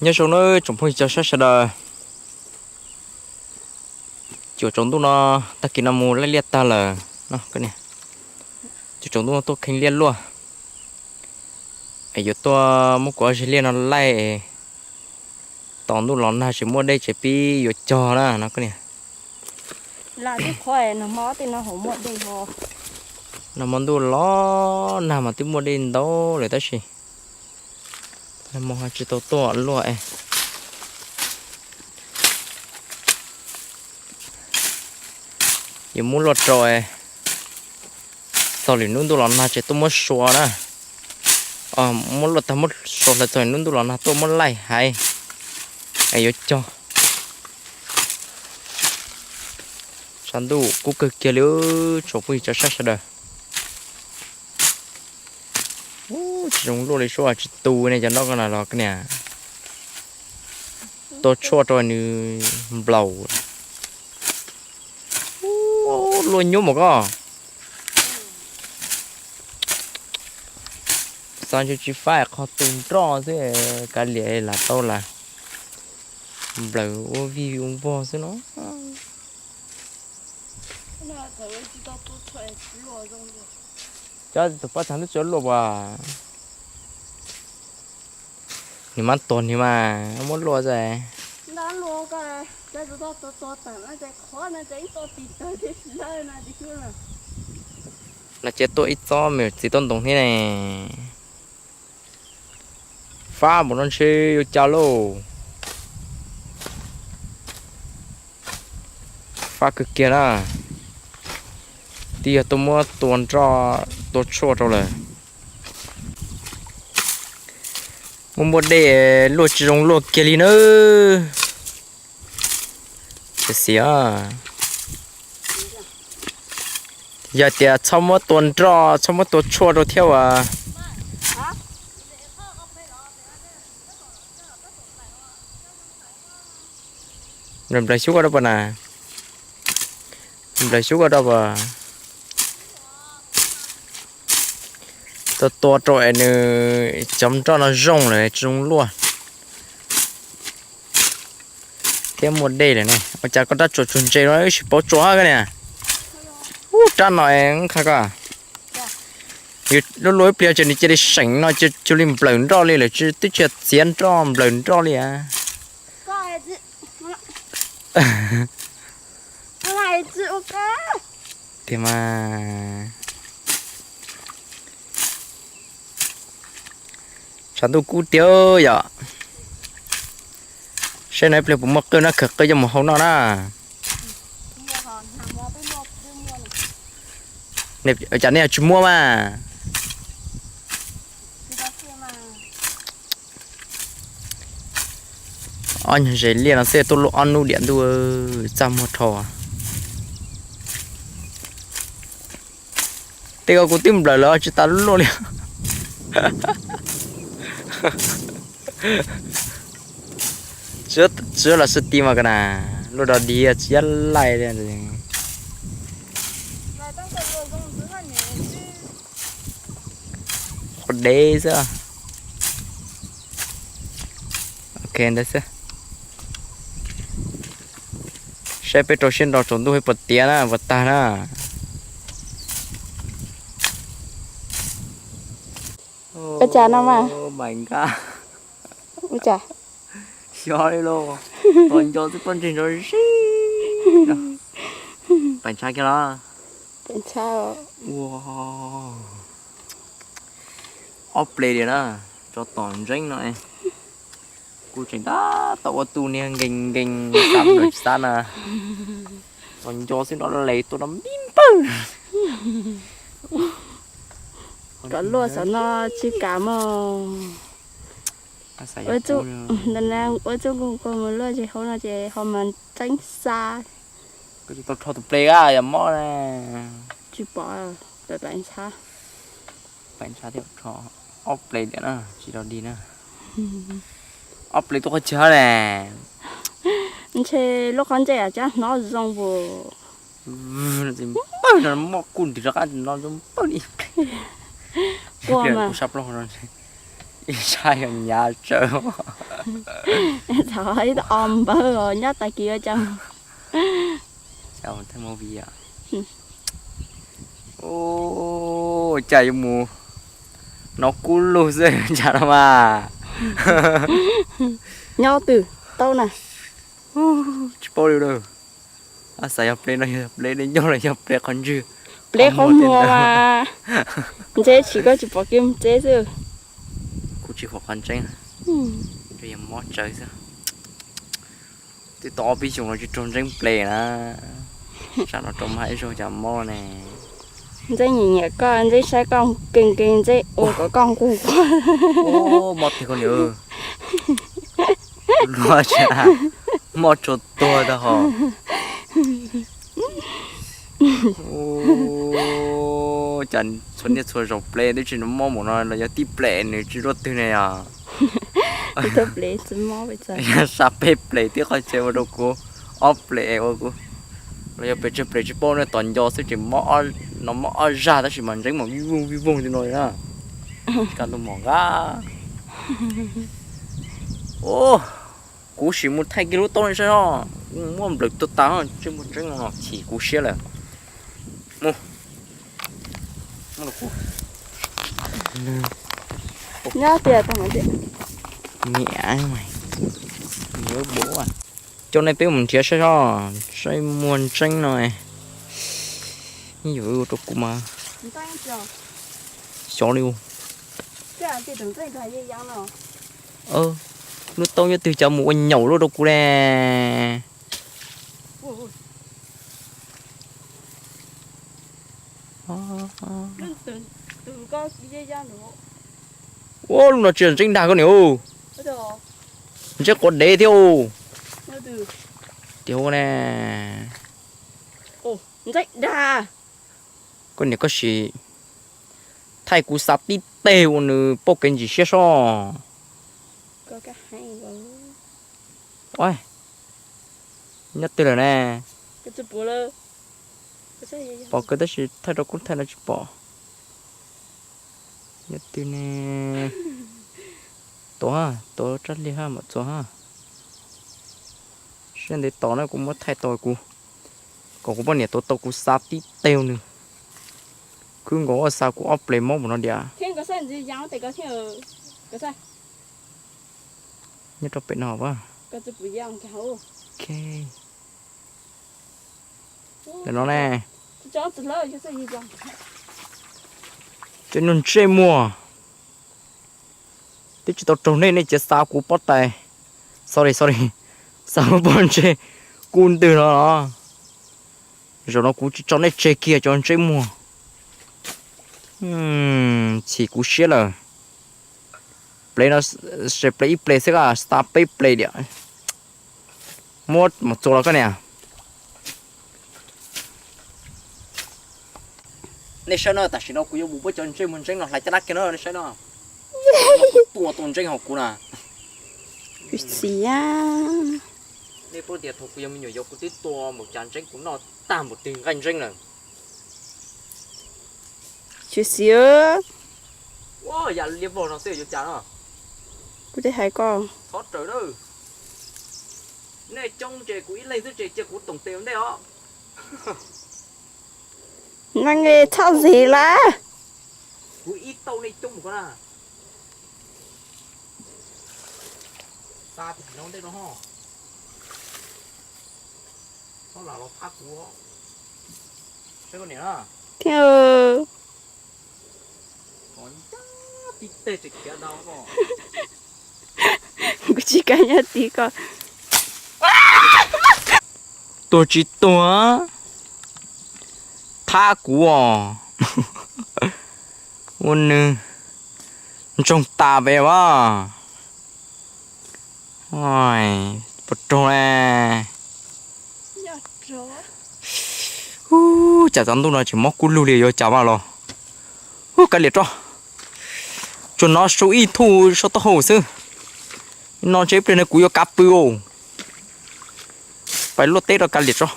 Nyob zoo nawb tsoom phooj ywg cov saib sawv daws. Cuam tsaus ntuj no, tag kis no mus laij liaj tag lawm no, cuam tsaus ntuj no tuaj kheej liaj luaj. Es yuav tuaj muab kuv ob zeg liaj no laij, tos ntuj los nag tseem muaj dej tseem pib yuav cog na no koj niam. Nag hmo ntuj los nag mas twb muaj dej ntau lawm tab sis nag hmo ho tsis tau tuaj luaj es. Yuav muab luaj rau es txog lwm hnub ntuj los nag ces tuaj muab sua na. Muab luaj tag muab sua hlawv txog lwm hnub ntuj los nag tuaj muab laij haiv es yuav cog. Tshav ntuj kub kawg kiag li tsoom phooj ywg cov saib sawv daws. Tsis zoo luaj li sua tsis tu ne cov nroj ko na los niam. Tua tshuaj rau nws nplaum. Luaj nyuaj mas koj. Xav ntshe tsis faib qhov tu nroj xwb, kav liam lam tau las. Nplaws ua vij ua vog xwb no. Cov tus pab txhab twb tsis luaj as. Nws mas tuag nws mas muab luaj xwb. Los ces tuaj ib txob me nyuam txiv toj ntoo thiab ne. Fab npaum no ntshe yuav cas lauj. Fab kawg kiag na. Twb yog tuaj muab tua nroj tua tshuaj rau lawm. Muaj muaj dej luaj tsis zoo luaj kiag li nawb. Xiv, yog tias txhob muab tua nroj txhob muab tua tshuaj rau thiab as. Nplaws xyub koj rau pas na. Nplaws xyub koj rau pas. Tua tua rau es nws cov nroj no zoo lawm tsis zoo luaj. Thiab muaj dej lawm ne, ua cas koj rab tsuas tsuag ntse no wb tsis paub tsuas koj niam. Ub, rab no es qha koj. Luaj luaj ib pliag ces nws cia li seem no cia li nplawm nroj li lawm, twb tsis txiav nroj nplawm nroj li as. Tiag mas. Tshav ntuj kub tiag yom. Saib no ib pliag puas muaj qwj na, khawv qwj coj mus hau noj na. Cas nej tsis muaj mas. Ob nyuag zes liaj no xwb tuaj luaj ob hnub diam ntuj, txaj muag dhau. Tej ko kuv twb nplawm lawm tsis tas luaj li. Tsis los sib ti mas ko na, luaj dog dig tsis yab laij li. Qhov dev xwb. Ok ntawd xwb. Saib peb rau siab nrog tsaus ntuj puas tiav na puas tag na. Ua cas no mas? Ua cas? Xyov li lauj, tos nco xwb pob ntseg nrov zis. Pais ntshab kiag los? Pais ntshab. Ua, ob ple diam na, tso tom ntseeb no. Kuv tseem tab tom ua tus niag nkees nkees xav nws xav na. Tos nco xwb nrov les tuaj no npib npawg. Kom luaj xav no tsis kam mog. Ua txuj nkuj nkuag mus luaj zis hauv no ces ho mas tseeb xa. Koj tsis tau rho tus ple a yog mob na. Tsis pom, pais pais ntshab. Pais ntshab thiab rho ob ple tiam na tsis rau dig na. Ob ple tuaj qhov chaw ne. Ntshe lub qhov ntsej cab hnov zoo puas. Npawg no mob kuj ntim rov qab no zoo npawg li. Kuv sab plaub no. Ib sab yog nyav tsawv. Txog ib tug o npawg os, nyob tag kis ua cas. Cas mus thaij movie os. Ua cas yuav mus nov kub lug xwb cas no mas. Nyob twg tau na. Tsis paub li lawm. Xav yog ple no yog ple dej ncauj los yog ple qhov ntswg. Ple qhov muag mas. Ntseb tsis, koj tsis pom kev mus tsev xwb. Kuv tsis huam qhov ntseeb, yog mob tsawv xwb. Twb tau ob peb xyoos los tsis raug ntseeb ple na. Tsam no rau mob ib zaug cas mob ne. Ntxeeb nyiam nyiam koj, Ntxeeb saib koj nkees nkees, Ntxeeb ua kom koj nquag nquag. Mob tiag koj niam. Luag tsa, mob tsuag tuag tag hos. Cas txhua niaj txhua zaus ple twb tsis mob mus no los yog tib plem nws tsis luaj twg ne yog. Sab peb plem tib qhov chaw ua rau kuv ob plem ua kuv, los yog pes tsawg plem tsis paub ne, tos nco xwb tseem mob, no mob ob zag tab sis mas ntseeb mas vij voog vij voog li no na. Kaj ntug mom nqa. Kuv sim mus thaij kiag lub taub ne saib os, muab nplawm tuag tas, ntsej muag ntseeb no chim kuv siab lawm. Mus. Nyob tiag tag mas tiag. Niam, cov nej peb mus nrhiav saib os, ntsej muag ntseeb no. Yuav ua rau kuv mas xyov li. Lub taub nyob twg cov mus ua nyaum luaj rau kuv ne. Ua lub no tsis yog ntseeb dag koj niam. Ntseeb quav dev thiab. Tiag ua ne. Koj niam koj sim thaij kuv xa tib teg ua nws pauj kev ntsis siab soj. Nyob twg lawm ne? Pom kawg tab sis thaij rau kub thaij no tsis pom. Nyob twg ne? Tuav, tuav rab liag ha mam txuas ha. Siab ntev tos na, kuv muab thaij tau kuv, kom kuv poj niam tuav tau kuv xa tib teg nws. Khwb nkaus ua xa kuv ob ples mob mus no diam. Nyob rau pem no a. Ntawm no ne. Cov nyuag ntsej muag. Twb tsis tau raug nej, nej cia xa kuv pob tais. Sorry, sorry. Xa kuv pob ntseg kub ntwg no los. Zaum no kuv tsis tso nej tseg kiag cov ntsej muag. Chim kuv siab lawm. Plev no, plev ib plev xwb, xa peb plev diam. Muab mus txuas los koj niam. Nej saib no, tam sim no kuv yuav mus muab cov ntsej muag ntseeb no hlais caj dab kiag no, nej saib no. Kuv tua tau ntseeb hauv kuv na. Nej paub tias thaum kuv yog me nyuam yaus kuv twb tua npaum cas ntseeb kuv noj tag npaum twg nqaij ntseeb lawm. Tsis xis. Ua yam liab vog no xwb yuav cas no. Kuv twb hais koj. Thov raws lawm. Nej coob ces kuv ib leeg xwb ces cia kuv toom tes ua ntej os. Neeg txhob zis lawm. Kuv ib tauj nej coob mus ko na. Xa tim no ntej no ho. Txhob lam los thab kuv. Saib koj niam na. Thiab. Kuv tsis kam nyob tim koj. Tuag tsis tuag, thab kuv os. Ua nws ntsoog tas pem as. Puas raug ne? Ub, cas tsaus ntuj no tseem mob kub lug li, yuav cas mas los. Ub, kav liam tso. Tsuas nov su ib thuj saub taub hau xwb. No ntshe ib pliag no kuv yuav kav pw os. Pais luaj teb rau kav liam tso.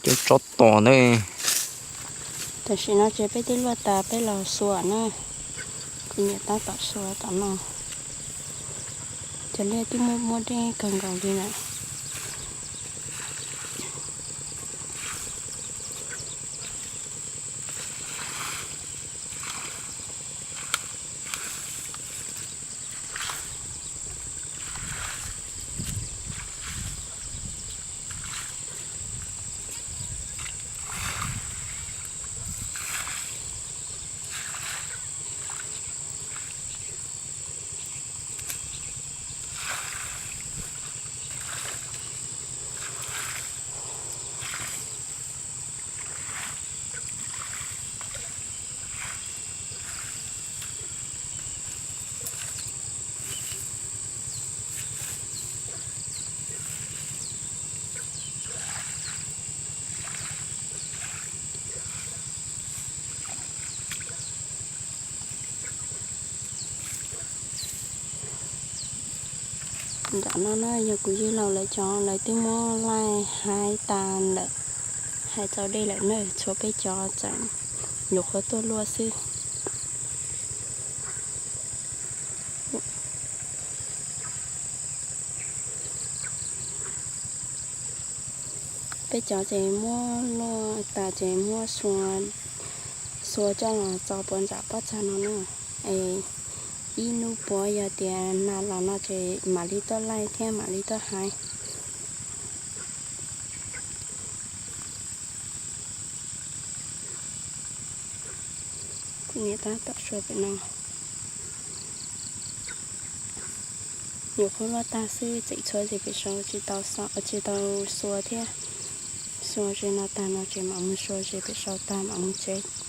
Cov tsov tom ntawd. Tam sim no ces peb twb luaj tas peb los xuas na. Kuv niam tab tom sua tom no, cov liaj twb muaj muaj dej kawg nkaus li lawm. Nram no na yog kuv yawg laus lawv cov, lawv twb muab laij hais tas lawm, hais txaus dej lawm na, tshuav peb cov tseem nyuam qhuav tuaj luaj xwb. Peb cov ces muab luaj tas ces muab xua, xua coj los tso puag nram pob txha no na. Es ib hnub puav yog tias nag los no ces mam li tuaj laij thiab mam li tuaj hais. Kuv niam tab tom sua pem no. Nyuam qhuav luaj tag xwb, tseem tshuav ze pem saud tsis tau xo, tsis tau xua thiab. Xua ze no tag no ces mam mus xua ze pem saud tag mam mus tsev.